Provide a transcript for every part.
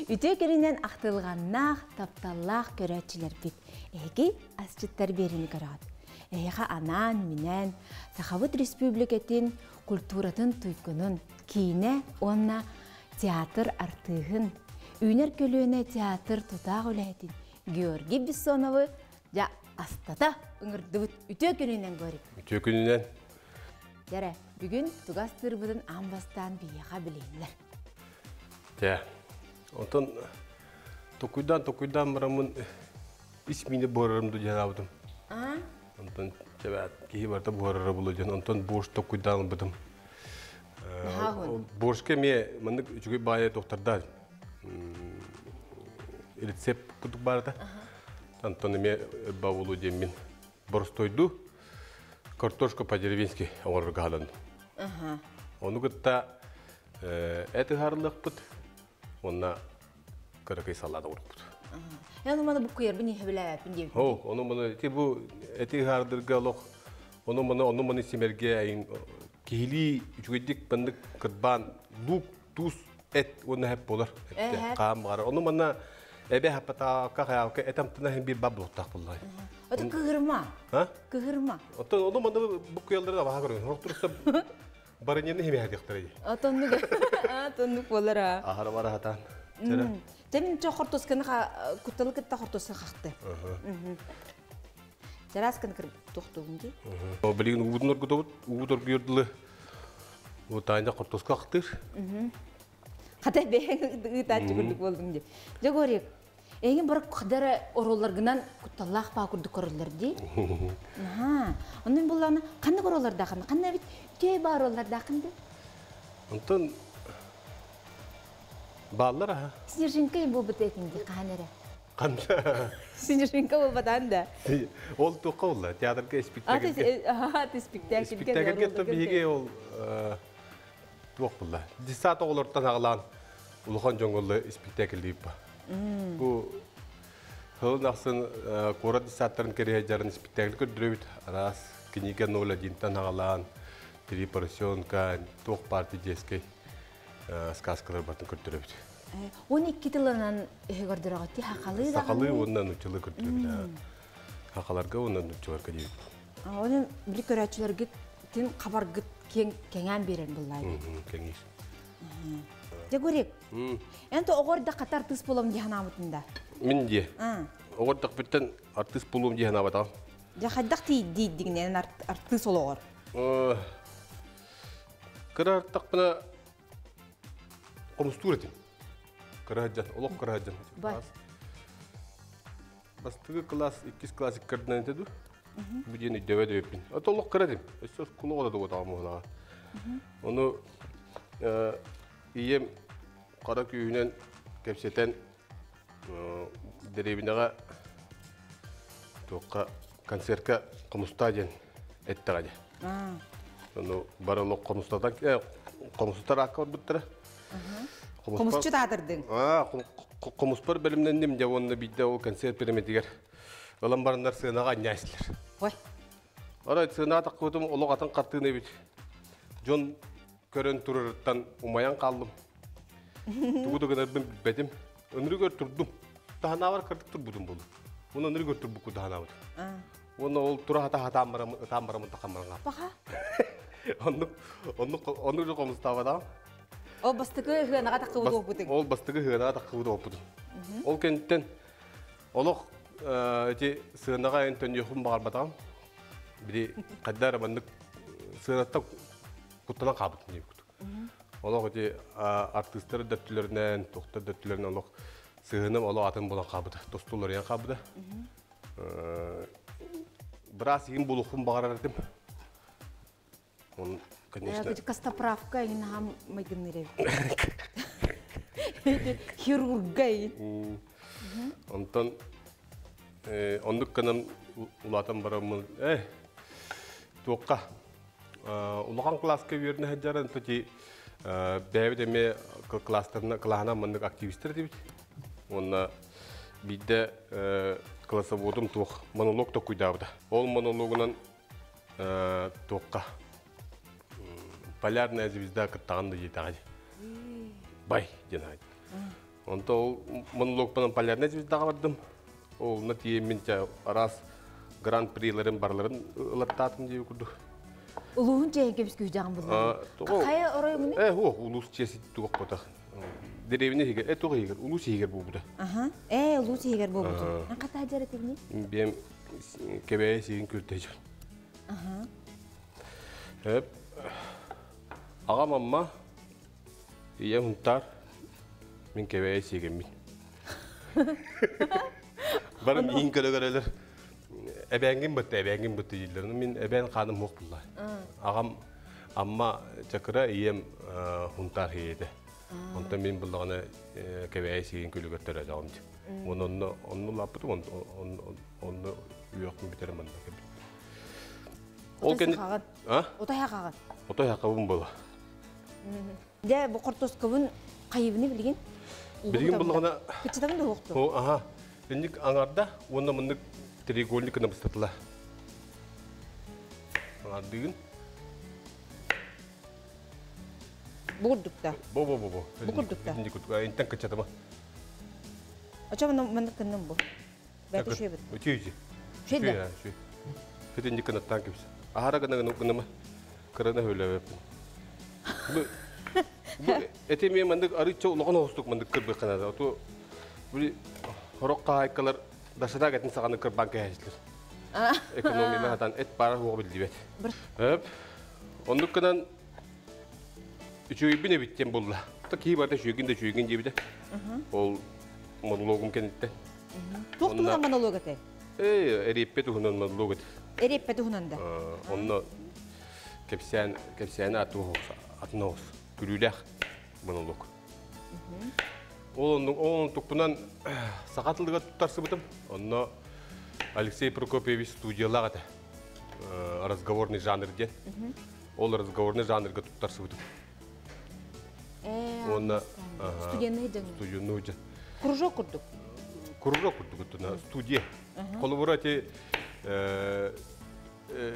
Үтүө күнүнэн ахтылҕаннаах, тапталлаах көрөөччүлэрбит. Эһиги асчыттар биэриини көрөҕүт. Эһиэхэ анаан-минээн Сахабыт Республикатын культуратын туйгунун, киинэ уонна театр артыыһын, үүнэр көлүөнэ театр тутаах үлэһитин Георгий Бессоновы дьэ астата ыҥырдыбыт. Үтүө күнүнэн Горик. Үтүө күнүнэн. Дьэрэ, бүгүн тугас тыырбытын аан бастаан биһиэхэ билиһиннэр. Дьэ, онтон токуйдаан токуйдаан бараммын ис миинэ буһарарым дуу дьаһаабытым. Онтон чэбээт киһи барыта буһарара буолуо диэн онтон борщ токуйдаан ылбытым. Борщка эмиэ маннык үчүгэй баайа доктордаан рецепт курдук баарата. Онтон эмиэ баулу диэммин боростуойду картошка по-деревенски оҥорорго хааланным. Ону кытта эт ыһаарылыахпыт уонна кыракый салаат оҥорбут. Эн маны буккуйарбын иһэбилээбэппин диэбит. О, ону маны ити бу эти ыһаардырга олох ону маны ону маны симэргэ айын киһилии үчүгэйдик маннык кырбаан луук туус эт уонна хэп буолар. Хаам баҕар. Ону манна эбэ хаппатаакка хаyaалка эт амтына хин биир баб буолуохтаах буоллай. Ото кыһырма. А? Кыһырма. Оттон ону манна буккуйаллары абаха көрөн. Хорохтурса барыньаны химэһэ Отоннук тоннук буолар а. Ахара бара хатаан. Тэмин чо хортосканы кутталы кытта хортоска хахты. Чарасканы кыр тохтугун ди. Билигин уутун оргутабыт, уут оргуйордулы. Бу тааньа хортоска ахтыр. Хата бэйэҥ ыытааччы курдук болдуҥ ди. Дьэ Горик, эйигин бары хадара оролларгынан кутталлаах баа курдук көрөллөр ди. Аха. Оннун буллаана ханнык ороллордаахын? Ханна эбит үтүө баар ороллордаахын ди? Онтон бааллар аха. Снежинка буолбут этин ди хаан эрэ. Ханна? Снежинка буолбатаан да. Ол туохха буолла? Театрга спектакльге. Аха, спектакльге. Спектакльге то биһиги ол туох буолла? Десант оҕолортон аҕалаан улахан дьоҥҥолло спектакль дииппа. Бу сылын ахсын куорат десанттарын кэриһэ дьарын спектакль көрдөрөбүт. Араас книга 01-тан аҕалаан Три поросенка, туох партия детской сказкалар батын көрдөрөбүт. 12 тылынан көрдөрөҕүт хахалыы Сахалыы уонна нуччалыы көрдөрөбүт. Хахаларга уонна нуччаларга диэбит. Онон били көрөөччүлэргит тин хабаргыт киэҥ кэҥээн биэрэн буллаай. Кэҥиир. Дьэ Горик, эн то оҕор да хата артыыс буолам дии санаабытын да? Мин дии. Оҕор тахпыттан артыыс буолуом дии санаабатаҕым. Дьэ хайдах тиийдигинэн артыыс олоҕор? Кыра артахпына хомустуур этим. Кыра сылдьан, олох кыра сылдьан. Бастакы класс, иккис класс иккардынан этэ дуу? Бу диэн өйдөбөт эбиппин. Ото олох кыра этим. Өссө оскуола да тугутаҕым уһунаҕа. Ону ийэм хара күүһүнэн кэпсэтэн дэриэбинэҕэ туохха концертка хомустаа диэн эттэҕэ дии. Ону бары олох хомустатан хомустар аакка барбыттара. Хомусчут аатырдыҥ. Хомуспар бэлэмнэнним дьэ уонна биирдэ ол концерт бириэмэтигэр ылан бараннар сыанаҕа анньаа истилэр. Ой. Арай сыанаҕа таххыбытым олох атын хартыына эбит. Дьон көрөн турарыттан умайан хааллым. Тугу да гынарбын билбэтим. Ынырык өр турдум. Таһанаабар кырдык турбутум буолу. Уонна ынырык өр турбукку таһанаабыт. Уонна ол тура хата хатаан барамын, ытаан барамын тахаммаран Паха. Оннук, оннук, оннук же хомустаабатаҕым. Ол бастакы ыһыанаҕа таххыбыт уоппутуҥ. Ол бастакы ыһыанаҕа таххыбыт уоппутум. Ол кэнниттэн олох ити сыанаҕа эн төннүөхпүн баҕарбатаҕым. Били хайда эрэ маннык сыанаттан куттанан хаалбытым диэбит курдук. Олох ити артыыстар да өттүлэринэн, туохтар да өттүлэринэн олох сыһыаным олох атын буолан хаалбыта, тосту уларыйан хаалбыта. Быраас игин булуохпун баҕарар этим. Он, конечно... Костоправка игин аһам майгынныр эбит. Хирурга игин. Онтон оннук гынан улаатан бараммын, туохха улахан класска үөрэнэ сылдьарын тоти бэйэбит эмиэ класстарына кылааһынан маннык активистар этибит. Уонна биирдэ классоводум туох монолог токуйдаабыта. Ол монологунан туохха полярная звезда кыттаҕын да диэтэҕэ бай диэн аайт. Онто ол монологпынан полярная звездаҕа бардым. Ол тиийэммин араас гран-приларын барыларын ылаттаатым дии курдук. Улууһун чэйин көмүс күүжаҕын булла. Хайа оройуҥуну? Э, хуох, улуус чиэси туох ботах. Деревня иһигэр, э, туох иһигэр, улуус иһигэр буолбута. Аха. Э, улуус иһигэр буолбутун. Ан хата дьара тигни? Биэм кэбэйэ сиин күртэжин. Аха. Эп. Аҕам Амма, ийэм Хунтаар, мин кэбэйэ сиэгэммин. Барым иин көрө-көрөлөр. Эбээнгин бытты, эбээнгин бытты дииллэр. Мин эбээн хааным суох булла. Аҕам Амма Чакыра, ийэм Хунтаар хийэтэ. Онтон мин буллаҕына кэбээйи сиигин күлүгэр төрөөтөҕүм дии. Онно онно улааппытым, онно үөхпүн бүтэрим манна кэлбит. Ол кэнни А? Отой хақаҕын. Отой хақабын була. Дьэ, бу хортуоскабын хайыбыны билигин? Билигин буллаҕына Кыччытабын да уохту. О, аха. Инник аңарда уонна мыннык треугольник гына быстатыла. Аңардыгын. Бу курдукта. Бу бу бу бу. Бу курдукта. Инник курдук. Интен кыччатыма. Очо мыннык кынным бу. Бәті шөбіт. Үтүй үтүй. Шөйді. Шөй. Фитинник кынаттан кепс. Ахара гына гына гынама. Кырана хөлөбөппүн. Бу бу эти мен мандык арычча улахан оҕустук мандык кырбык канада. Оту бу хорок хаайкалар дашада гатын саганы кырбан кэһэслер. Экономияны хатан эт бара хуга билдибет. Өп. Оннук гынан үчүгүйбүн эбиттен булла. Та кии барда үчүгүн да үчүгүн диэбитэ. Ол монологум кэнниттэн. Туох туһунан монолог этэй? Э, эриэппэ туһунан монолог эти. Эриэппэ туһунан да. Онно кэпсээн кэпсээни атын оҕус күлүүлээх монолог. Ол оннук ол тукпунан саха тылыгар туттарсыбытым. Онно Алексей Прокопьевич студиялаах этэ. Разговорный жанр диэн. Ол разговорный жанрга туттарсыбытым. Уонна студенный дьон. Студенный дьон. Кружок курдук. Кружок курдук студия. Холобура эти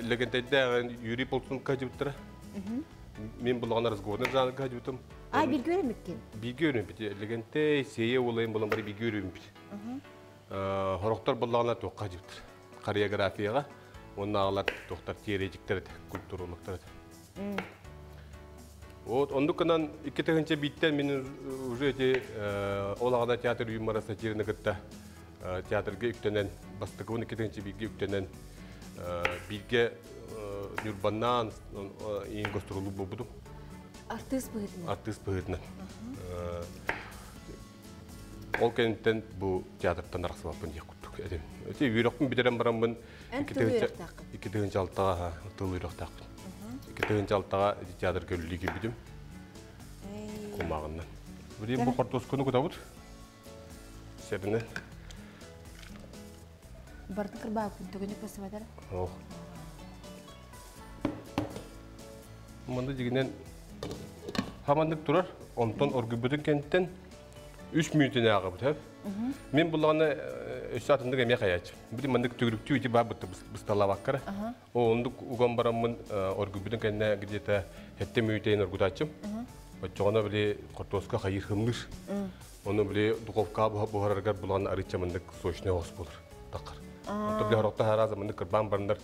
легендайдааҕын Юрий Полтунка дьыбыттара. Мен булаҕана разговорный жанрга дьыбытым. А, бииргэ үөрэммиккин? Бииргэ үөрэммит. Легентэй, сиэйэ улайын булан бары бииргэ үөрэммит. Хорохтор буллаҕына туохха дьыбыттар. Хореографияҕа уонна аҕалар туохтар теоретиктер этэ, культурологтар этэ. Вот, оннук гынан 2001-тэн мин уже эти ол аҕана театр юмора сатираны кытта театрга үктэнэн, бастакыбын 2001-ге үктэнэн, бииргэ Ньурбаннаан иин гастролу буолбутум. Артыыс быһыытынан? Артыыс быһыытынан. Ол кэнниттэн бу театртан арахсыбаппын диэх курдук этим. Эти үөрэхпин бүтэрэн бараммын 2006-га тыл үөрэхтээхпин. 2006-га театрга үлэлии киирбитим. Кумааҕыннан. Билигин бу хортуоскуну кутабыт. Сэринэ. Барды кырбааппын түгүнүк басыбатар. Ох. Манна дигинен хаманнык турар, онтон оргуйбутун кэнниттэн үс мүнүүтүн ааҕабыт, хөп. Мен буллаҕына өссө атыннык эмиэ хайааччы. Били маннык түгүрүктүү ити баар бытты бысталаабаккара. О оннук уган бараммын оргуйбутун кэннэ где-то хэттэ мүнүүтэйин оргутааччым. Оччоҕуна били хортуоска хайыр хымныыр. Ону били духовка буһараргар булан арычча маннык сочный оҕус буолар. Таққар. Онтон били хорохто хараза маннык кырбаан бараннар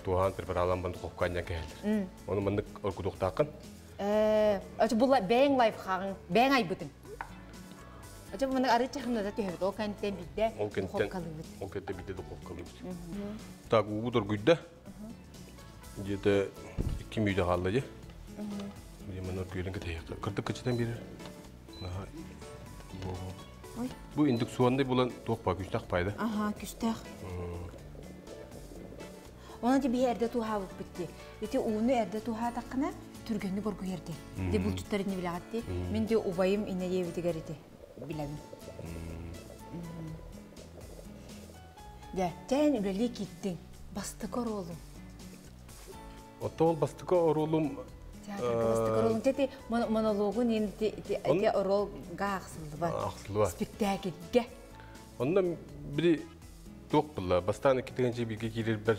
туоһаан препаралан бан духовка анньан кэһэллэр. Ону маннык оргутуохтааххын. Э, була бэйэҥ лайфхагын, бэйэҥ айбытыҥ. Ача маны арычча хымната түһэбит. Ол кэнниттэн биирдэ духовкалыыбыт. Ол кэнниттэн биирдэ духовкалыыбыт. Так, уубут оргуйда. Где-то 2 мүнүүтэ хаалла дии. Билим оргуйдан кэтэһиэххэ. Кырдык кычытан биэрэр. Бу индукционный булан туох ба күстэх пайда. Ага, күстэх. Онон ти биһи эрдэ туһаабыппыт дии. Ити ууну эрдэ туһаатаххына түргэнник оргуйар дии. Ди булчуттар ини билэҕит дии. Мин ди убайым инэ диэбитигэр ити билэбин. Дьэ, чээн үлэлии кииттиҥ. Бастакы оруолум. Отто ол бастакы оруолум Театрга бастакы оруолум. Ити монологун ити ити оруолга ахсыллыбат. Ахсыллыбат. Спектакльгэ. Онно били туох буолла? Бастаан 2001-ге киирэрбэр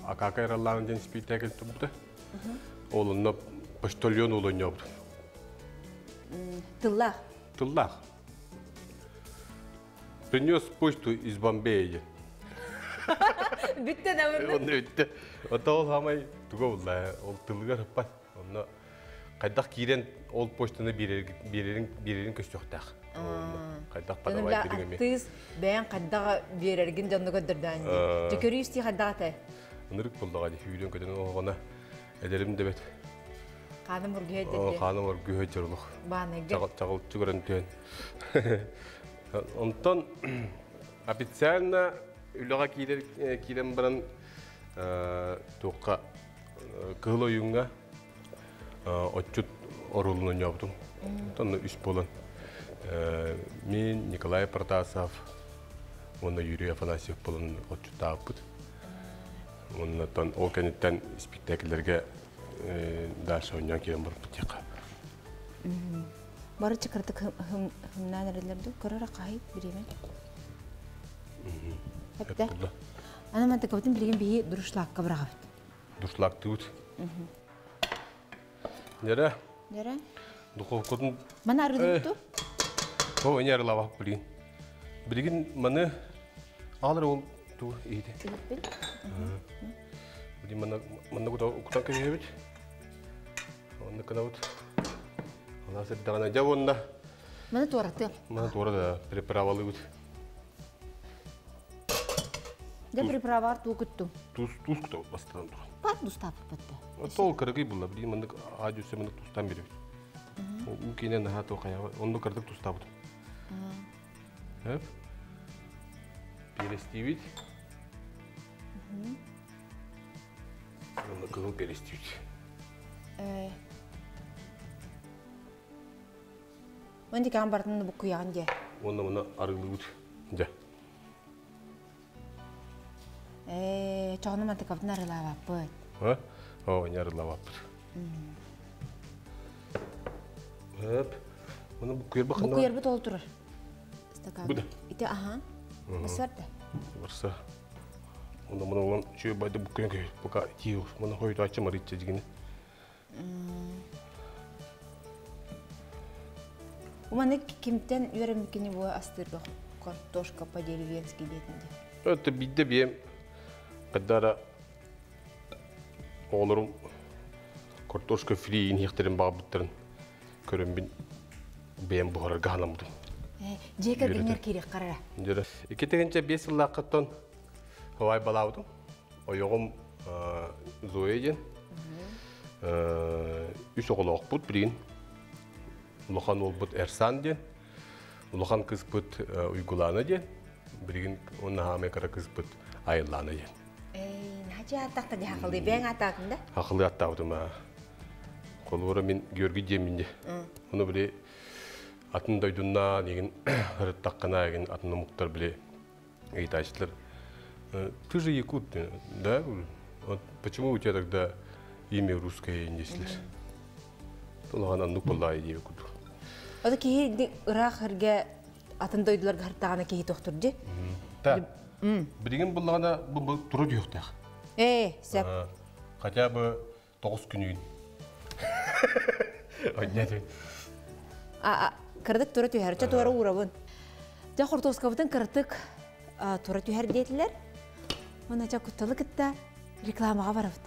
Акака Эраллаан диэн спектакль турбута. Ол онно почтальон уол ойнообут. Тыллаах. Тыллаах. Принес почту из Бомбея. Бүттэ да Онно бүттэ. Ота ол хамай туга булла. Ол тылыгар ыппат. Онно хайдах киирэн ол почтаны биэрэрин биэрэрин көстүөхтээх. Хайдах подавай дирин эми. Артыыс бэйэн хайдах биэрэргин дьонно көрдөрдөөн дии. Дьэ көрүү истии хайдах этэй? Ынырык буллаҕа дии сүүрэн көтөн оҕоҕуна эдэрим дэбэт. Хааным оргуһа дии. Хааным оргуһа дьорлух. Баанайга. Чаҕылчы көрөн түһэн. Онтон официально үлэҕэ киирэр киирэн баран туохха Кыһыл Ойууҥҥа отчут оруолун оонньообутум. Онтон үс буолан мин, Николай Протасов уонна Юрий Афанасьев буолан отчуттаабыппыт. Оннуттан ол кэнниттэн испиктээкиллэргэ дальше оонньоон киирэн барбыт диэххэ. Бары чыкырдык хымнаан эрэллэр дуу? Көрөр хаһый бириэмэ. Эптэ. Аны мантыкабытын билигин биһи дуршлакка быраҕабыт. Дуршлактыыбыт. Нерэ. Нерэ. Духовкатын... Маны арыдыбыт О, не арылабап билигин. Билигин маны аалар ол ту иһити. Иһиппин. Билигин маны манна кутан кэбиһэбит. Онно кынабыт. Ала сырдаҕына дьэ уонна Маны туоратыам. Маны туора да приправалыыбыт. Дьэ приправар туу куттум. Туус туус кутабыт бастатан туран. Пат дустааппыт да. Ол кыракый булла билигин маннык аадьусе маннык тустан беребит. Уу киинэ наһаа туох хайаҕа оннук кырдык тустаабыт. Хөп. Перестиибит. Онно кыһыл перестиибит. Мэн дикаан бартын буккуйаҕын дьэ. Уонна муна арыылыыбыт. Дьэ. Ээ, чоҕону мантыкабытын арылаабаппыт. А? Оо, не арылаабаппыт. Хөп. Муну буккуйарба ханна? Буккуйарбыт ол турар. Стакан. Бу да. Ити аха. Басар да. Барса. Онно муну олон чүө байды буккуйан көй. Пока тиил. Муну хойутааччы марычча дигини. Уманы кимтэн үөрэммиккини бу астыырга картошка по-деревенски диэтин дии. Это бидде биэм каддара оҕолорум картошка фри иниэхтерин баҕабыттарын көрөммүн бэйэм буһарарга санаммытым. Дьиэ кэргэҥҥэр киириэххэ эрэ. Дьэ, 2005 сыллааххыттан хавай балаабытым. Ойоҕум Зоя диэн. Үс оҕолоохпут билигин. Улахан уолбут Эрсан диэн. Улахан кыыспыт Уйгулаана диэн. Билигин уонна хаамай кыра кыыспыт Айыллаана диэн. Эй, наһаа аттахта дии хахылыы. Бэйэҥ аттаатыҥ да? Хахылыы аттаабытым аа. Холуора мин Георгий диэммин дии. Ону били атын дойдуннаан игин ырыттаххына игин атын омуктар били ыйытааччылар ты же якут, да? Вот почему у тебя тогда имя русское индийслер? Улахан аннук буоллаа дии курдук. Ота киһи ыраах эргэ атын дойдуларга хартаҕана киһи тохтур дии. Да. Билигин буллаҕына бу туру дьүөхтээх. Ээ, сөп. Хотя бы тоҕус күнүн. Онньа А, кыратык тура түһэр. Ча туора уурабын. Дьэ хортуоскабытын кыратык тура түһэр диэтилэр. Уонна ча кутталы кытта рекламаҕа барабыт.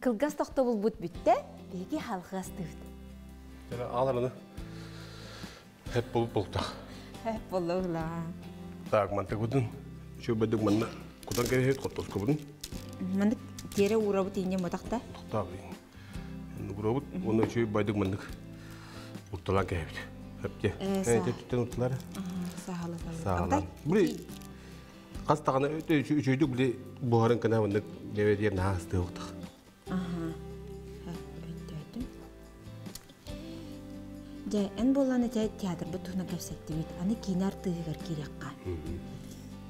Кылгас тохтобулбут бүттэ, биһиги халҕастыыбыт. Аалараны Хэп болуп болтах. Хэп болула. Так, мантыгыбытын үчүгэй манна кутан кэбиһэбит хоттоскобутун. Маннык тиэрэ уурабыт иинньэ матахта. Тохтаах уурабыт уонна үчүгэй байдык маннык урталаан кэһэбит. Хэпте. Э, түттен урталар. Саһала саһала. Били хас даҕаны үчүгүйдүк били буһарын кына маннык дебе наһаа астыахтах. Аха. Өйдөөтүм. Дьэ, эн буоллаан этэ театрбыт туһунан кэпсэттибит. Аны киинэ артыыһыгар киириэххэ.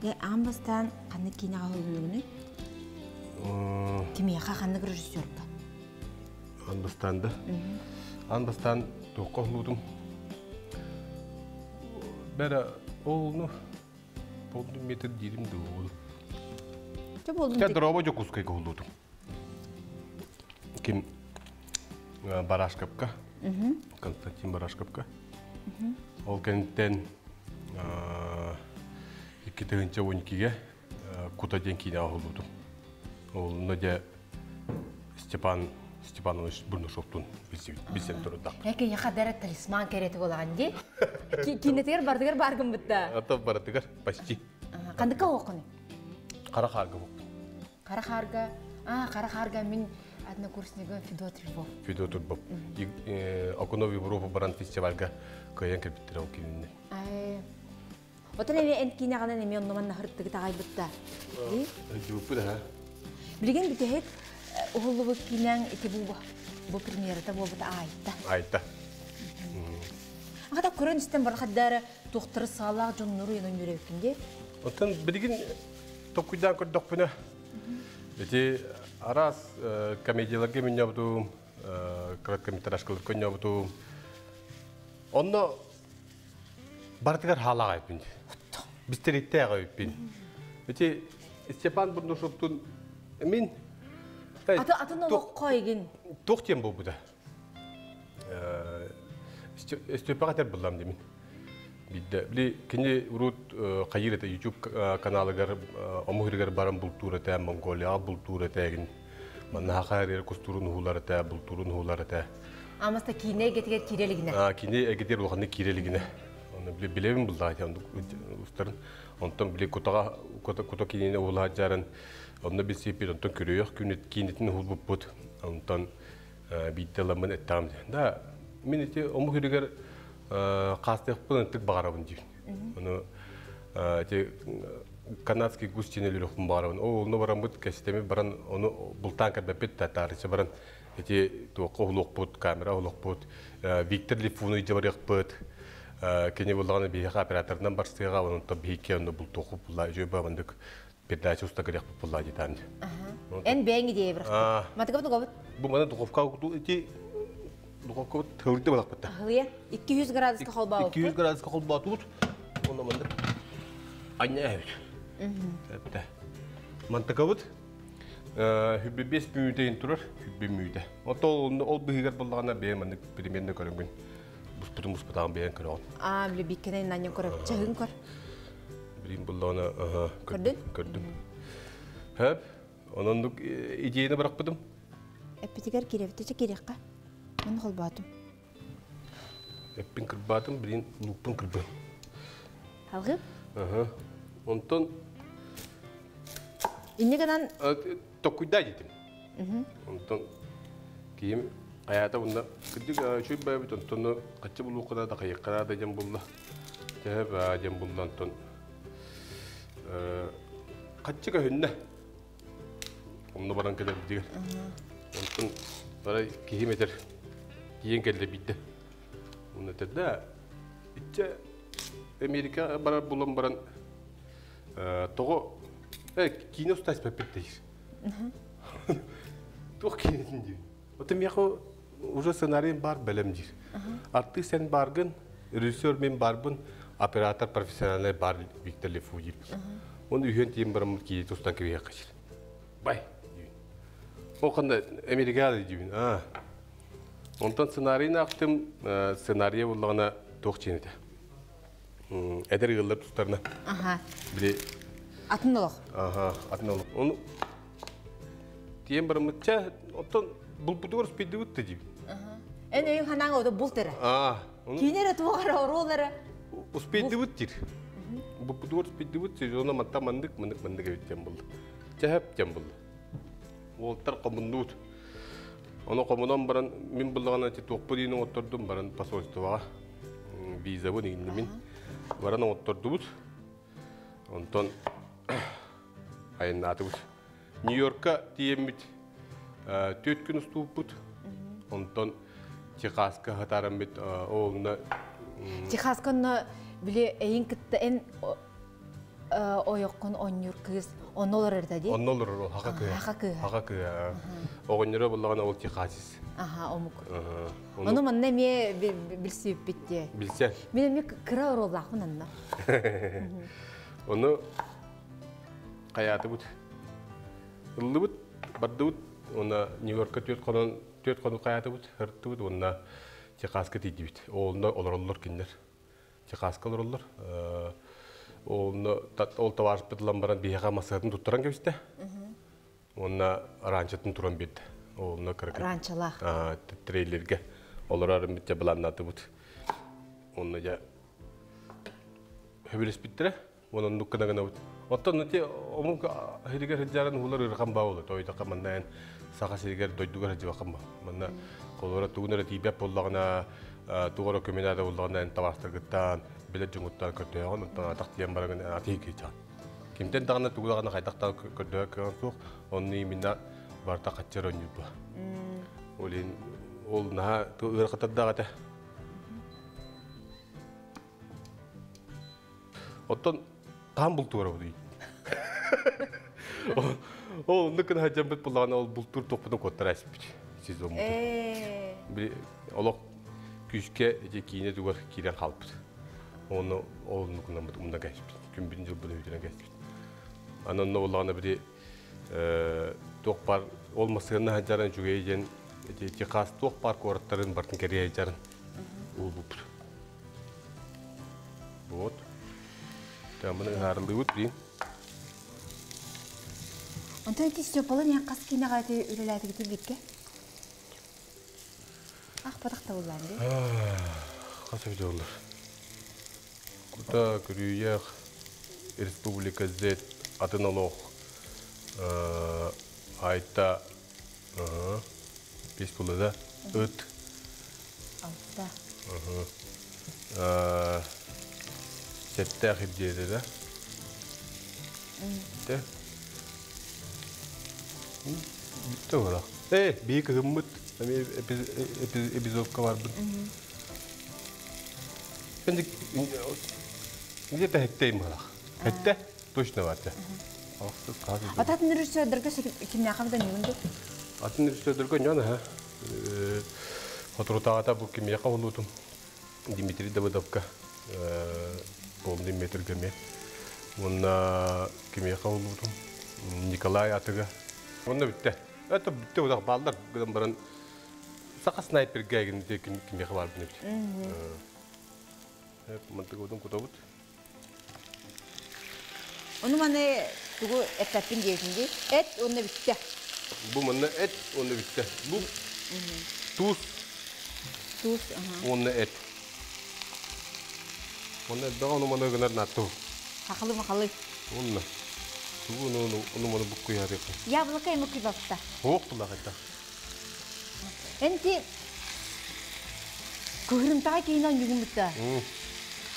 Дьэ, аан бастаан ханнык киинэҕэ уһулуннугунуй? Кимиэхэ, ханнык режиссерга? Аан бастаан да? Аан бастаан туохха уһулуутум? Бэрэ ол ну полный метр диирим дуу. Чэ буолдун. Чэ, дорообо Дьокуускайга уһулуутум. Ким? Барашковка. Константин Барашковка. Ол кэнниттэн 2012-ге Кута диэн киинэ оһоллубутум. Ол дьэ Степан Степанович Бурнашовтун билсен турдак. Эке яха талисман керети болаган ди. Кинетигер бардыгар баргын бытта. Ата бардыгар почти. Кандыка оқыны? Қара харга боқтым. Қара харга. А, қара харга мин однокурснигым Федот Львов. Федот Львов. Окунов Европа баран фестивальга кыйан кэлбиттэр ол кинини. Отон эми эн кинаҕынан эми онноман нахырттыгы таҕайбытта. Дьубуппут аха. Билигин бүтэһик уһуллубут кинэҥ ити бу бу премьерата буолбута айта. Айта. Ата көрөн истен бархаддары туохтары саалаах дьоннору енон үөрөбүккүн дии. Оттон билигин токуйдаан көрдөхпүнэ ити араас комедияларга минньобутум, короткометражкаларга көнньобутум. Онно барытыгар хаалаах айыппын. Бистериттээх айыппын. Ити Степан Бурнашовтун мин Аты атын олоххо игин. Туох диэн буолбута. Степаға тер буллам демин. Бидде били кини урут хайыр это YouTube каналыгар омуһуригар баран бултуур этэ, Монголияга бултуур этэгин. Манна хахаар кустурун хуулар этэ, бултуурун хуулар этэ. Амаста кине гетигер кирелигине. А кине эгетер улаханны кирелигине. Оны били билебин булда устарын. Онтон били кутага кута кута кинине улаа жарын. Онно билсиппит онтон көрөйөх күнүт кинитин хулбуппут. Онтон биитте ламын эттам. Да, мин ити омуһуригар қастықпын ынтык бағарабын дейін. Оны те канадский гусь тенелерөхпін бағарабын. О, оны баран бұт кәсітеме баран, оны бұлтан кәрбәппет татарычы баран. Эти туаққа ұлықпыт, камера ұлықпыт, Виктор Лифуны жабарықпыт. Кене болғаны бейхе операторынан барсыға, оның то бейхе оны бұл тоқып бұла, жөй бабындық передача уста керек бұла детамды. Эн бәңі дей бір. Матыгы бұны Бу мана духовка ити духовка тылды балак бітті. Хылыя 200 градуска холбау. 200 градуска холбау тут. Онда мында аня әбит. Әбді. Мантыкабыт хүббе 5 мүйтейін турар, хүббе мүйте. Ото ол быгар боллагана бе мандык примерно көрөнгөн. Буспутун буспутагын бэйэн көрөөн. А, биле биккенен наньон көрөп. Чахын көр. Билим боллагана, аха, көрдүн? Көрдүм. Хөп, онондук идеяны баракпытым. Эппитигер киребитече кирекка. Мен холбатым. Эппин кырбатым, билин луппун кырбым. Алгып? Аха. Онтон Инне гынан токуйда дедим. Онтон кийим аята бунда кырдык чүй бабит онтон качы булу када да кайыккада да жем булла. Тэб жем булла онтон качы көхүннэ. Онно баран келер дигер. Онтон бара кийим этер. Кийин келде бидде. Уну тедде итче Америка барар булан баран того кино стас пепет дейр. Тух кинесин дейр. Ота мияхо уже сценарийин бар белем дейр. Артист сен баргын, режиссер мен барбын, оператор профессиональный бар Виктор Лефу дейр. Он үйен тиен барам ки тустан кебе качыр. Бай. О кандай Америкада дейбин. А. Онтон сценарийин актым, сценарий буллагана тух ченете. Эдер йыллар тустарына. Аха. Бири Атын олох. Аха, атын олох. Оны тиен барамытча, оттон бул бутугар спидди бутты дейбин. Эн өйүн ханаң ода бул тере. А, Кинере тугара оролары. Успейди бут дир. Бу бутугар спидди бут дир, оны матта мандык, мандык, мандык эбиттен булды. Чәһәп тен булды. Олтар комундут. Оны комунан баран, мин булдыгана ти туқпы дейін оттордум баран посольствоға. Виза бу дегенде мин. Баран оттордубут. Онтон айыннатыбыт. Нью-Йоркка тиеммит төт күн устууппут. Онтон Техаска хатараммит оолуна Техаска онно биле эйин кытта эн ойоккун оннюр кыз онно олорор эрдэ ди. Онно олорор ол хака кыа. Хака кыа. Хака кыа. Оҕонньоро буллагана ол Техасис. Аха, омук. Ону манна эмиэ билсибиппит дии. Билсе. Мин эмиэ кыра ороллаахпын анна. Ону хаятыбыт. Ыллыбыт, бардыбыт, она Нью-Йоркка түөрт конон 4 хонук хаятыбыт, ыртыбыт уонна Техаска тиийдибит. Онно олороллор кинилэр. Техаска олороллор. Онно ол табаарыспыт ылан баран биһиэхэ массыынатын туттаран кэбистэ. Уонна ранчатын туран биэрдэ. Онно кыракый. Ранчалаах. Трейлерге олорор битте былааннаатыбыт. Онно дьэ хөбүлэспиттэрэ. Онон нуккана гынабыт. Оттон ити омук сиригэр сылдьарын улар ыарахан баа буолар. Тоойдоххо манна эн саха сиригэр дойдугар сылдьыбаккын ба. Манна холобура тугун эрэ тиийбэт буоллаҕына, тугу эрэ көмө наада буоллаҕына эн табаастаргыттан, билэр дьоҥҥуттан көрдөһөҕүн, оттон атах тиийэн бараҥын атыы киирдьэҕин. Кимтэн даҕаны тугу даҕаны хайдах көрдөһөр кыаҕын суох, онну именно барыта хаччар оонньуурба. Ол иһин ол наһаа ыарахаттардаах этэ. Оттон хаһан бултуурабытый? Ол оннук гына сылдьаммыт буллаҕына ол бултуур туохпутун куоттара эспит сезоммутун. Били олох күүскэ ити киинэ тугар киирэн хаалбыт. Оны ол оннук умна кэспит. Күн бүтүн дьылбын үтүнэн кэспит. Аны онно буллаҕына били туох бар ол массыына сылдьарын үчүгэй диэн ити Техас туох бар куораттарын бартын кэрийэ сылдьарын уһулбуппут. Вот. Тамын ыһаарылыыбыт блин. Онтон ити Степалы не хас киинэҕэ ити үлэлээтигити бикке? Ах, батах табыллаан дии. Хас эбит олар? Кута, Күрүйэх, Республика Z, атын олох, Айта, бес булада, Ыт. Алта. Сэттээх ирдиэдэ да. Те. Бүттэ буолар. Э, бии кыһыммыт эмиэ эпизодка барбыт. Şimdi где-то хеттейм буолах. Хетте точно бар. Атын режиссердерге кимнээхэ да ньугун Атын режиссердерге ньон ха. Хоторутаата бу кимиэхэ улуутум Дмитрий Давыдовка полный метрге ме. Уонна кимиэхэ улуутум Николай Атыга. Онно бүтте. Это бүтте удах балдар гынан баран саха снайперге кимиэхэ бар бит. Мантык удун кутобут. Ону маны тугу эппэппин диэтин дии. Эт онно бүтте. Бу манна эт онно бүтте. Бу туус. Туус, Онно эт. Онно элбэҕи ону маны гынар наатту. Хахалы махалы. Онно. Тугу ону ону маны буккуйаатык. Яблоко ему кыбапта. Хоох тулахайта. Энти кыһырымтаҕа киинэн бүгүн бутта.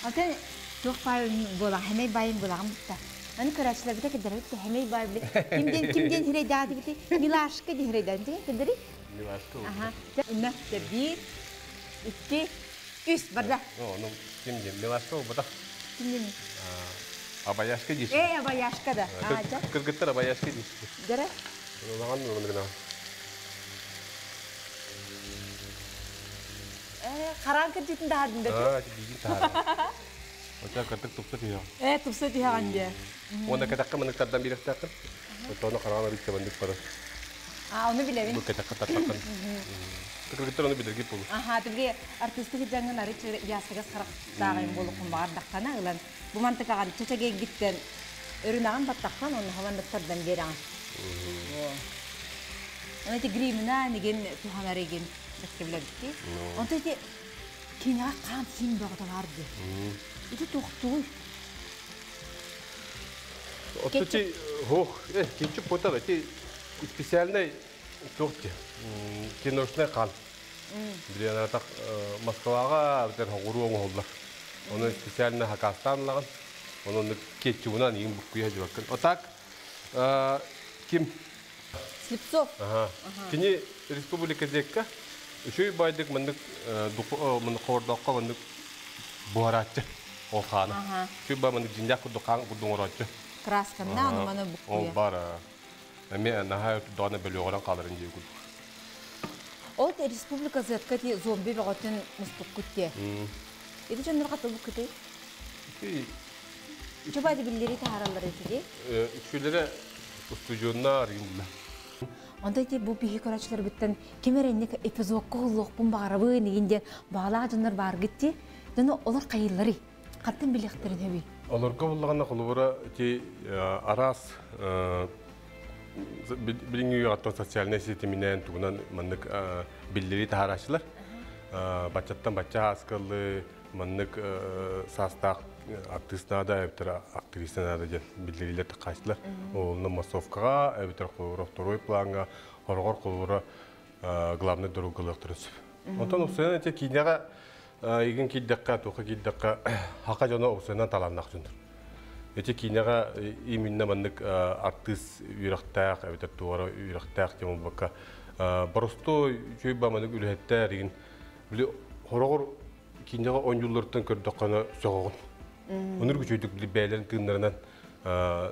Антон туох баай буола хэмэй баайын буолаҕын бутта. Аны көрөөччүлэрбитэ кэдэрбит хэмэй баай били. Кимден кимден хирейдаатыбити Милашка ди хирейдаатыбити кэдери. Милашка. Аха. Үннэ 1 2 3 барда. Ну, ким дем Милашка бата. Ким дем? Абаяшка дейсің. Э, абаяшка да. Кыргыттар абаяшка дейсің. Дара? Улахан гына. Э, харан кырдьытын таһардын да. Аа, биигин таһар. Оча кырдык тупса түһэ. Э, тупса түһэҕин дии. Уонна кэтахха маныктардан биэрэхтээххин. Отону хараан арыйса бандык бары. А, ону билэбин. Бу кэтахха тартаххын. Кыргыттар ону билэргит болу. Аха, тибли артистик жаңын ары ясыгас характааҕын болукун баҕардаххана ылан. Бу мантыкаҕан чачагегиттен өрүнаган баттаххан онну хаванныктардан бераҥ. Оны ти гримина неген туханареген бэккеблэбитти. Онто ти кинаға қан син бөҕөтө барды. Ити тохтуй. Отто ти хох, э, кетчуп бота ти специальный туох киношный қан. Билен так Москвага битер хогуру оңоллар. Оны специально хакастан лаган. Оны кетчубунан иң буккуя жибаккын. Отак ким? Слепцов. Ага. Кини республика зекка Үшүй байдык мындык мындык хордокко мындык буаратчы ол ханы. Үшүй бай мындык жинжак курдук хан курдуң оротчу. Красканна аны маны Ол буккуя. бар. Эме наха доона бөлүгөрөн калырын жей курдук. Ол республика зетка ти зомби бөгөтүн мустук күтте. Ити жоннор катыл буккути. Чобайды биллери тахаралар ити. Үчүлere устужуннар гинла. Онто ити бу биһи көрөөччүлэрбиттэн ким эрэ инник эпизодка уһуллуохпун баҕарабын игин диэн баҕалаах дьоннор бааргыт дии. Дьону олор хайыылларый? Хантан билиэхтэрин сөбүй? Олорго буллаҕына холобура ити араас билиҥҥи үйэҕэ социальнай ситиминэн тугунан маннык биллэрии таһаарааччылар. Баччаттан бачча ааскыллы маннык саастаах артыыс наада эбэтэр актриса наада диэн биллэриилэр таххааччылар. Онно массовкаҕа эбэтэр холобура второй плаҥҥа хороҕор холобура главный дороггалыахтарын сөп. Онтон упсайан ити киинэҕэ игин киирдэххэ, туохха киирдэххэ хака дьоно упсайынан талааннаах дьоннор. Ити киинэҕэ именно маннык артыыс үөрэхтээх эбэтэр туора үөрэхтээх диэн буолбакка боростуой үчүгэй ба маннык үлэһиттэр игин били хороҕор киинэҕэ оонньуулларыттан көрдөххөнө сөҕөҕүн. Оннук үчүгэйдик били бэйэлэрин тыыннарынан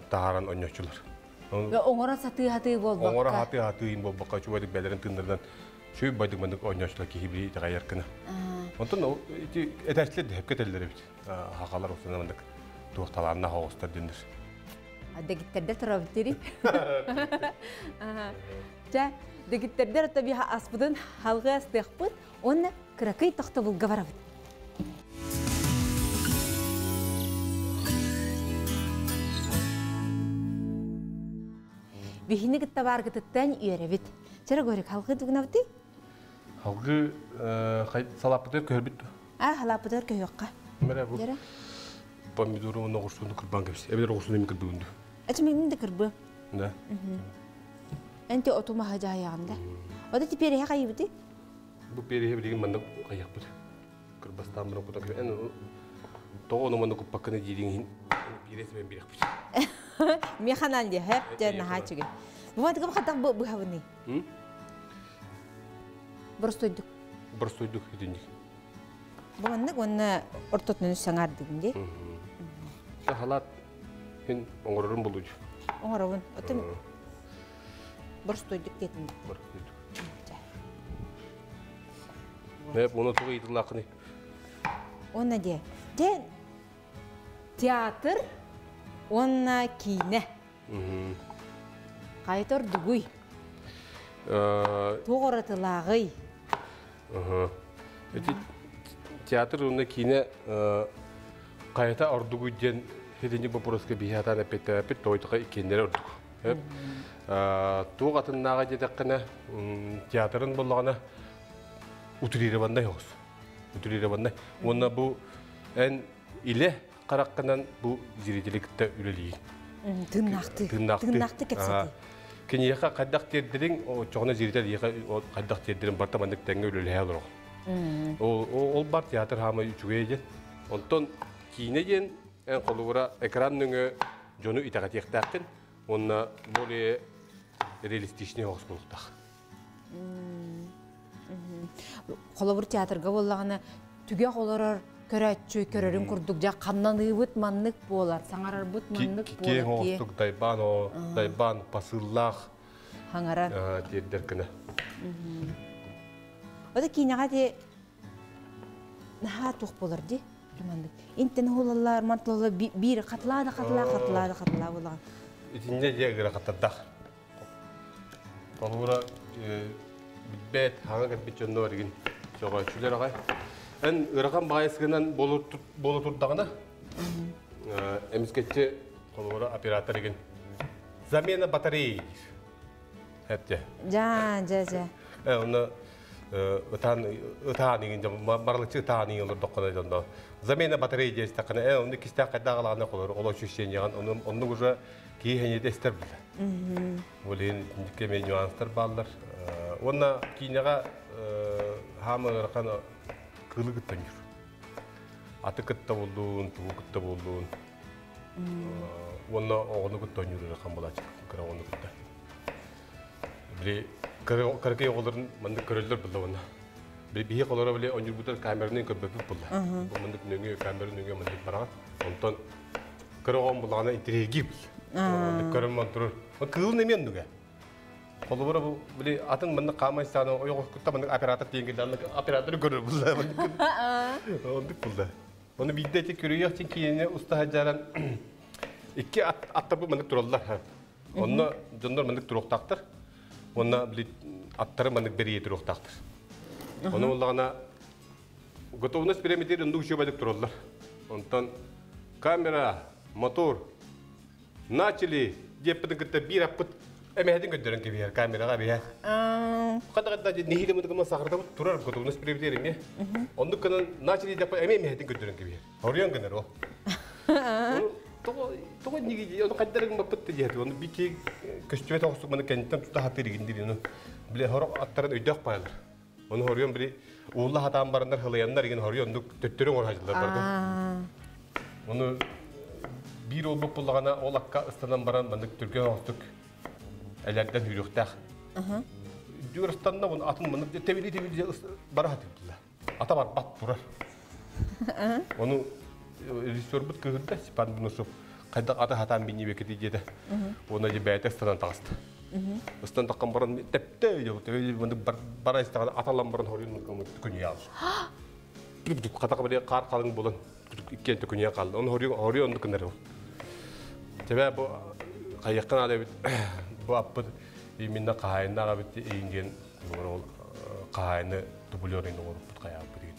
таһааран оонньооччулар. Оҥоро сатыы-сатыы буолбакка. Оҥоро сатыы-сатыы буолбакка үчүгэйдик бэйэлэрин тыыннарынан үчүгэй байдык маннык оонньооччулар киһи били итэҕэйэр гына. Онтон ити этээччилэр да сөпкө этэллэр эбит. Хахалар осунан маннык туох талааннаах оҕустар диэннэр. Дэгиттэрдэр туробут дири. Чэ, дэгиттэрдэр ото биһа аспытын халгы астыахпыт уонна кыракый тохтобулга барабыт. Биһини кытта бааргытыттан үөрэбит. Чара көрүк, халгы тугунабытый? Халгы салаппытыгар көһөрбүт дуо? А, халааппытыгар көһүөххэ. Мэрэ бу помидору уонна оҕурсуну кырбаан кэбис. Эбэтэр оҕурсуну эми кырбыгын дуо? Эчи мин да кырбы. Да. Энти оту маһы дьаһайаҕын да. Ода теперь эһэ хайыбыты? Бу переһи билигин манна хайыахпыт. Кырбастаан баран кутан эн тоҕо ону манна куппаккына диириҥ иһин биирэ сибэн бириэхпит. Механан диэ, хэп дьэ наһаа үчүгэй. Бу мантыкым хатах быһабыный? Боростуойдук. Боростуойдук итинник. Бу маннык уонна ортотунан саҥардыгын дии. Халаат мин оҥорорум булуй. Оҥоробун. Отun боростуойдук диэтим. Боростуойдук. Нэп уна тугу ыйытыллааххыный? Уонна диэ. Дьэ театр уонна киинэ. Хайта ордугуй? Туох уратылааҕый? Ити театр уонна киинэ хайата ордугуй диэн итинник боппуруоска биһи сатаан эппиэттээбэппит, тоҕо иккиэннэрэ ордук. Туох атыннааҕа диэтэххинэ, театрын буоллаҕына утрированнай оҕус. Утрированнай. Уонна бу эн илэ хараххынан бу зрители кытта үлэлиир. Тыыннаахтыы. Тыыннаахтыы кэпсэтии. Киниэхэ хайдах тиэрдириҥ, оччоҕуна зритель эйиэхэ хайдах тиэрдириҥ барыта маннык тэҥҥэ үлэлэһэ олороҕун. Ол бар театр хаамай үчүгэй диэн. Онтон киинэ диэн эн холобура экран нөҥүө дьону итэҕэтиэхтээххин уонна более реалистичный оҕус буолуохтаах. Холобур театрга буоллаҕына түгэх олорор көрөөччү көрөрүн курдук дьэ хамнаныыбыт маннык буолар, саҥарарбыт маннык буолар. Киэҥ оҕустук дайбаан о дайбаан посыллаах хаҥарар тиэрдэр гына. Ота киинэҕэ ти наһаа туох буолар ди маннык интен хулаллар мантылалар биир хатылаа да хатылаа хатылаа да хатылаа буолаҕын. Итиннэ дьэ ыгыра хаттардах. Холобура, билбэт, хаҥа кэлбит дьоннор игин сөҕөөччүлэр аҕай. Эн ыарахан баҕайысыгынан буола турдаҕына, эмискэччи холобура оператор игин замена батареи диир. Эттэ. Жа, жа, жа. Онно ытаан ытаан игин барылыччы ытаан игин олордоххуна дьонно замена батареи диэстэххинэ э онно кистээх хайдаах алаана холор ол ощущениеҕын оннук уже киһи хэньиэтэ истэр билэ. Ол иһин кэми нюанстар бааллар. Уонна киинэҕэ хаама ыарахан кыылы кытта ньур. Аты кытта буоллун, тугу кытта буоллун. Уонна оҕону кытта ойнуур ыарахан буолааччы кыра оҕону кытта. Били кыракый оҕолорун маннык көрөллөр булла уонна. Били биһи холоро били ойнуурбутар камеранын көрбөппүт булла. Бу маннык нөҥүө камера нөҥүө маннык бараҕын. Онтон кыра оҕом буллаҕына интириэһиргиир бил. Көрөн турар. Кыылын эмиэ оннуга. Холобура бу били атын маннык хаамай саана ойоҕос кытта маннык оператор диэн кэллэ операторы көрөр булла. Оннук булла. Оны биирдэ ити көрүйэх чин киинэни уста сылдьаран икки аттар бу маннык тураллар. Онно дьоннор маннык туруохтаахтар. Онна били аттары маннык бэрийэ туруохтаахтар. Ону буллаҕына готовность бириэмэтигэр оннук үчүгэйдик тураллар. Онтон камера, мотор, начали диэппитин кытта биир аппыт эмэһэтин көрдөрөн кэбиһэр камераҕа эбиһэ. Хата хата нэһиилэ мытыгыман сахардабыт турар готовность бириэмэтигэр эмиэ. Оннук гынан начали диэппит эмиэ эмэһэтин көрдөрөн кэбиһэр. Хоруйан гынар ол. Тоҕо тоҕо ниги ону хайдар гыммаппыт диэти ону бики көстүбэт оҕустук маны кэнниттэн тута хатыр игин дири ону били хорох аттарын өйдөөх пайлар. Ону хоруйан били уулла хатаан бараннар хылыяннар игин хоруйан оннук төттөрү оҥор хадьылар барды. Ону биир олбук буллаҕына ол акка ыстанан баран маннык түргэн оҕустук элэрдэн хүрүөхтээх. Дүр ыстанна бун атын маннык тебили тебили бара хатырдылар. Ата барбат турар. Ону режиссербут кыһырда Степан Бунусов хайдах аты хатаан биннибекети диэтэ. Уонна дьэ бэйэтэ ыстанан таҕыста. Ыстан таххан баран тэптэ бара истэҕинэ аталан баран хоруйун күнүйэ алла. Хатаqa били хаар халыҥ буолан иккиэн төкүнүйэ хаалла. Оны хоруй оннук гынар ол. Тэбэ бу хайыахха наада эбит бу аппыт именно хаһаайыннаах эбит иин диэн ол хаһаайыны дублерин оҥоруппут хайаабыт деген.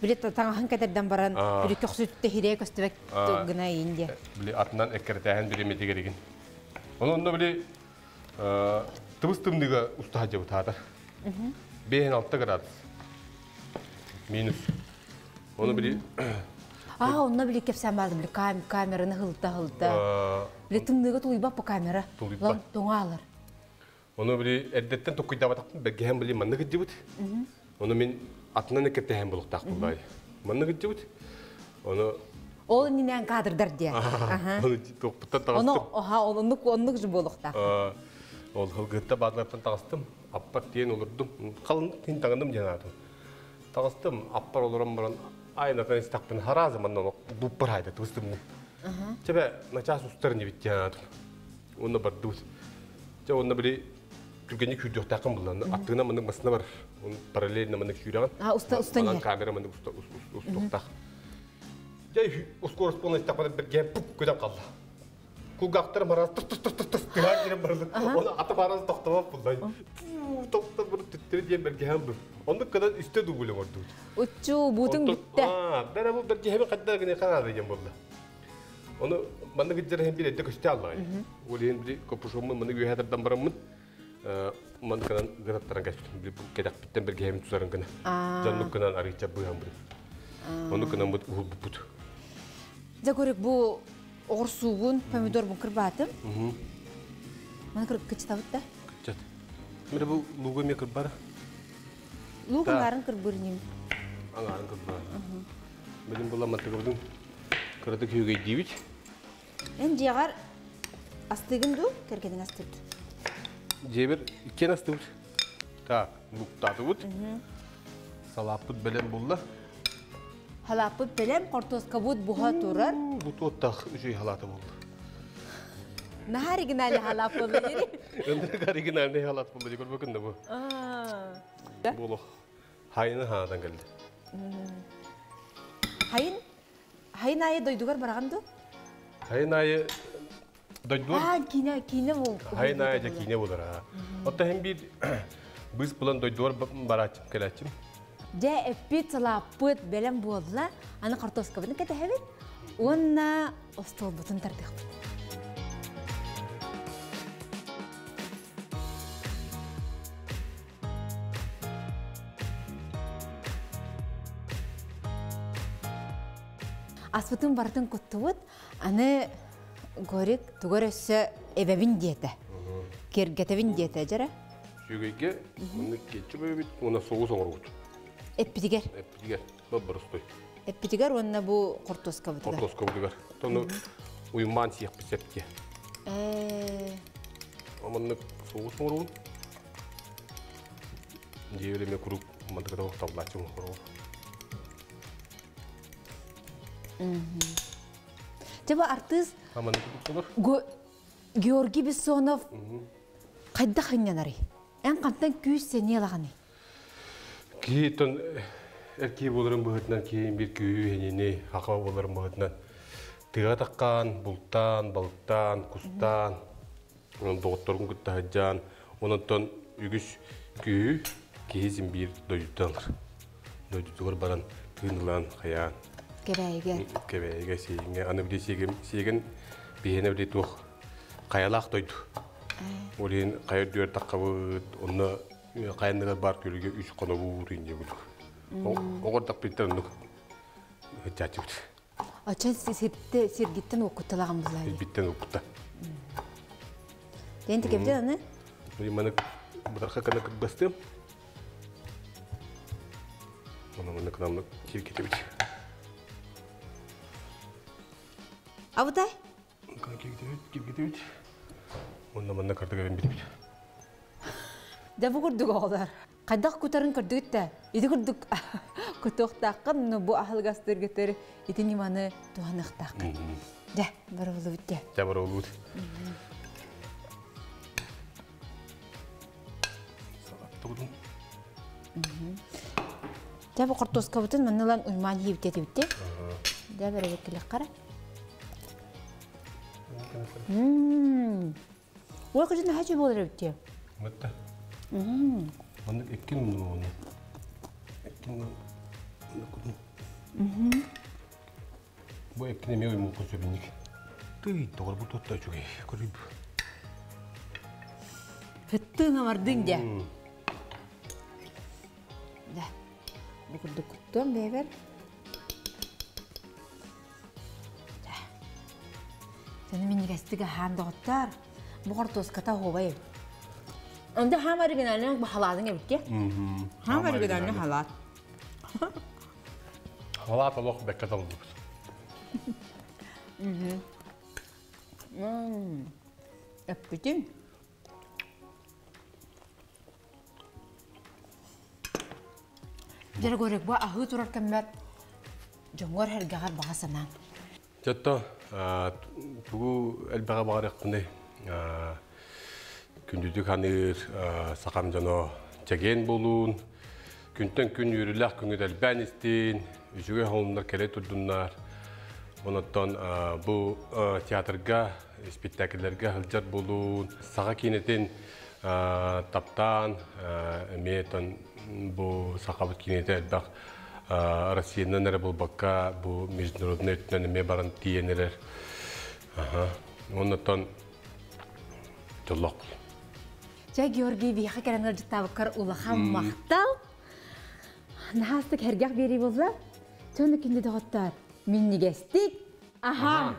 Били таҥаһын кэтэрдэн баран били көхсүттэ хирээ көстүбэт гына иин диэ. Били атынан эккирэтээһин бириэмэтигэр игин. Ону онно били тыбыс тымныыга устаһа дьабыт хаатар. 5-6 градус. Минус. Ону били А, онно били кэпсээн баалым, били камераны хылта-хылта. Били тымныыга тулуйбат по камера. Тулуйбат. Тоҥо алар. Ону били эрдэттэн токкуйдаабатахпын бэргэһэн били маннык ыддьыбыт. Ону мин атынан эккиртэһэн булуктаах буллай. Маннык ыддьыбыт. Ону Ол иннинэн кадрдар диэ. Ону тохпуттан таҕыстым. Ону оха оннук оннук же буолуктаах. Ол хылгытта баадылартан таҕыстым. Аппар тиэн олордум. Халын тин таҥынным диэн аатым. Таҕыстым, аппар олорон баран айнатан истахпын хараазы манна буппар хайда тыбыстым. Чебе начаас устар нибит диэн аатым. Онно бардыбыт. Чэ онно били түргэнник сүүрдүөхтээххин буллан. Аттыгына маннык масына бар. Он параллельно маннык сүүрэҕин. А, уста устан Манан камера маннык уста устуохтаах. Дьэ ускорос полный истахпына бэргээн пук көтөн қалла. Кулгаахтарым араас тус тус тус тус тус тыһаан киирэн барылын. Оны атым араас тохтобот буллай. Тохтор бу түттүрү диэн бэргэһэн бу. Оннук кынан үстэ дубль оҥордубут. Уччу буутуҥ бүттэ. Бэрэ бу бэргэһэбин хайдах гыны ханаада диэн буолла. Ону маннык иджер иһин бир эдде көстө аллаҕай. Ол иһин били капюшоммун маннык үөһэ тардан бараммын маннык гынан гынаттаран кэспитим. Били кэтэхпиттэн бэргэһэбин тутарын гына. Дьоннук гынан арыыча быһан бу. Оннук гынан бут уһулбуппут. Дьэ көрүк бу оҕурсуугун, помидорбун кырбаатым. Маны кычытабыт да? Кыччат. Міне бу лугу эмиэ кырбар. Лук аҥаарын кырбыр ним. Аҥаарын кырбар. Билин була мантыгыбытын кыратык хүүгэйдиибит. Эн дьиэҕэр астыгын дуу, кэргэниҥ астыыр дуу? Дьиэбэр иккиэн астыбыт. Так, луктаатыбыт. Салааппыт бэлэм булла. Халааппыт бэлэм, хортуоскабыт буһа турар. Бу туоттаах үчүгэй халаата буолла. Наһаа оригинальный халаап буолла дири. Ындык оригинальный халаат буолла дии көрбөкүн да бу. Буолуох. Хайыны хаатан кэлди. Хайын хайын айы дойдугар бараҕын дуу? Хайын айы дойдугар Аа, киинэ киинэ бул. Хайын айы дьэ киинэ булар аа. Отто хин биир быыс булан дойдугар барааччым кэлээччим. Дьэ эппит салааппыт бэлэм буолла. Аны картошкабытын кэтэһэбит. Уонна остуолбутун тардыахпыт. Аспытын барытын куттубут. Аны Горик тугар өссө эбэбин диэтэ. Киэргэтэбин диэтэ дьэрэ. Сүгэйгэ маннык кетчуп эбит уонна соус оҥорбут. Эппитигэр. Эппитигэр. Баббарыстой. Эппитигэр уонна бу хортуоскабытыгар. Хортуоскабытыгар. Тону уймаан сиэхпит сепке. Маннык соус оҥоробун. Дьиэбэр эмиэ куруук мантыката охталлааччы оҥоробун. Дьэ бу артыыс Георгий Бессонов хайдах ынньанарый? Эн хантан күүс сэниэ ылаҕыный? Киһи эр киһи буоларын быһыытынан киһи биир күүһү иһинини хаха буоларын быһыытынан тыаҕа таххаан, бултаан, балыктаан, кустаан. Онон доҕотторгун кытта сылдьан, ононтон үгүс күүһү киһи син биир дойдуттан ылар. Дойдутугар баран тыын ылан, хайаан. Кэбээйигэ. Кэбээйигэ, Сиэйиҥҥэ. Аны били сиэгин, сиэгин биһиэнэ били туох хайалаах дойду. Ол иһин хайа үрдүгэр таххабыт, онно хайанныгар баар күөлүгэ үс хонобуут инньэ булук. Оҕордохпуттан оннук сылдьааччыбыт. Очон сиртэ сиргиттэн уоккутталаҕын буллаа. Сирбиттэн уоккутта. Ден тикебден аны? Маны бытарха кына кырбастым. Оны маны кынамны киргитебит. Абытай? Киргитебит, киргитебит. Онна манна кырдыгарын битибит. Дьэ бу курдук оҕолор. Хайдах кутарын көрдүгүт да, ити курдук кутуохтааххын, но бу аһылыгастыргытыр ити ньыманы туһаныахтааххын. Дьэ, барыллыбыт дьэ. Дьэ, барыллыбыт. Салаттыбытын. Дьэ, бу хортуоскабытын манна ылан уймаан иһибит этибит. Дьэ, бэрэбэккилэххара. Ой, кыжын хачы болар эбитте. Мытта. Маннык иккин муну. Иккин Бу эккин эмиэ уймуукка сөбүнник. Тый, тоҕор бу тутта үчүгэй. Көрүй. Хыттыҥ амардыҥ дьэ. Дьэ. Бу курдук куттуом бэйбэр. Саны минньигэстик аһаан доҕоттоор. Бу хортуоската оһуобай эбит. Онто хаам оригинальный халаатыҥ эбит ке? Хаам оригинальный халаат. Халаат олох бэккэ талыллыбыт. Эппитин. Дьэ, бу аһыы турар кэммэр дьоҥҥор эргэҕэр баҕа санааҥ. Дьотто тугу элбэҕи баҕарыахпыный күндүтүк ханыыр сахам дьоно чэгиэн буолуун, күнтэн күн үөрүүлээх күҥүт элбээн истин, үчүгэй холуннар кэлэ турдуннар. Онон бу театрга, спектакльлэргэ сылдьар буолуун, саха киинэтин таптаан, эмиэ бу сахабыт киинэтэ элбэх Россиянан эрэ буолбакка, бу международный өттүнэн эмиэ баран тиийэн эрэр. Оннотон дьоллоох бол. Чэ, Георгий, биһиэхэ кэлэн ыалдьыттаабыккар улахан махтал. Наһаастык хэргэх биэрии буолла. Чону кинди доҕоттоор, минньигэстик аһаан.